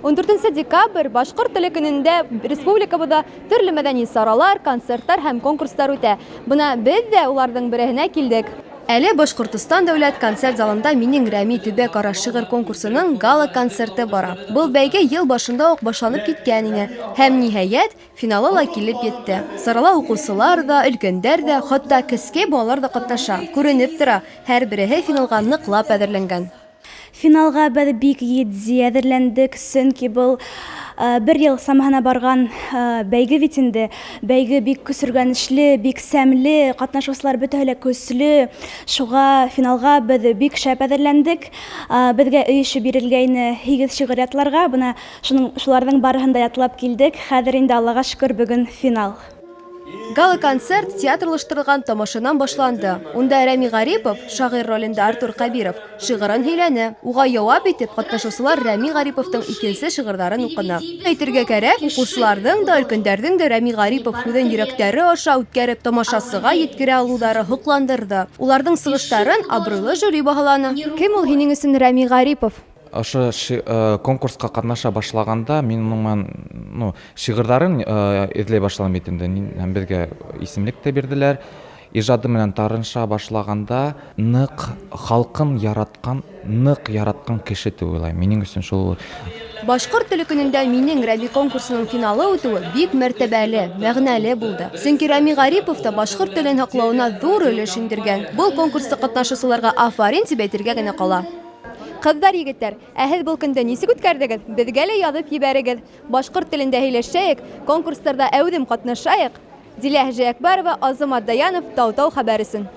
14 декабрь башҡорт теле көнөндә республикабыҙҙа төрлө мәҙәни саралар, концерттар һәм конкурстар үтә. Бына беҙ ҙә уларҙың береһенә килдек. Әле Башҡортостан дәүләт концерт залында Минең Рәми төбәк-ара шиғыр конкурсының гала-концерты бара. Был бәйге ел башында ук башланып киткән ине һәм, ниһайәт, финалы ла килеп етте. Сарала укыусылар да, өлкәндәр дә, хатта кескәй балалар да катнаша. Күренеп тора, һәрбереһе финалга ныклап әҙерләнгән. Финалға беҙ бик етди әҙерләндек, сөнки был бер йыл самаһына барған бәйге бит инде. Бәйге бик көсөргәнешле, бик сәмле, катнашыусылар бөтәһе лә көслө. Шуға финалға беҙ бик шәп әҙерләндек. Беҙгә өй эше бирелгәйне һигеҙ шиғыр ятларға. Бына шуның шуларҙың барыһын да ятлап килдек. Хәҙер инде Аллаға шөкөр, бөгөн финал. Гала-концерт театрлаштырылған тамашанан башланды. Унда Рәми Ғарипов, шағир ролендә Артур Кәбиров, шиғырын һөйләне. Уға яуап итеп, катнашыусылар Рәми Ғариповтың икенсе шиғырҙарын уҡыны. Әйтергә кәрәк, укыусыларҙың да, өлкәндәрҙең дә Рәми Ғарипов һүҙен йөрәктәре аша үткәреп, тамашасыға еткерә алыуҙары һоҡландырҙы. Уларҙың сығыштарын абруйлы жюри баһаланы. Кем ул һинең өсөн Рәми Ғарипов? Ошо конкурсҡа ҡатнаша башлағанда мин уның менән, ну, шиғырҙарын эҙләй башланым бит инде, һәм беҙгә исемлек тә бирҙеләр. Ижады менән таныша башлағанда ныҡ халҡын яратҡан, ныҡ яратҡан кеше тип уйлайым. Минең өсөн шул. Башҡорт теле көнөндә Минең Рәми конкурсының финалы үтеүе бик мәртәбәле, мәғәнәле булды. Сөнки Рәми Ғарипов та башҡорт телен һаҡлауына ҙур өлөш индергән. Был конкурста ҡатнашыусыларға афарин тип әйтергә генә ҡала. Ҡыҙҙар, егеттәр, ә һеҙ был көндө нисек үткәрҙегеҙ? Беҙгә лә яҙып ебәрегеҙ. Башҡорт телендә һөйләшәйек, конкурстарҙа әүҙем ҡатнашайыҡ. Дилә Хәжиәкбәрова, Азамат Даянов, Тау-Тау хәбәр өсөн.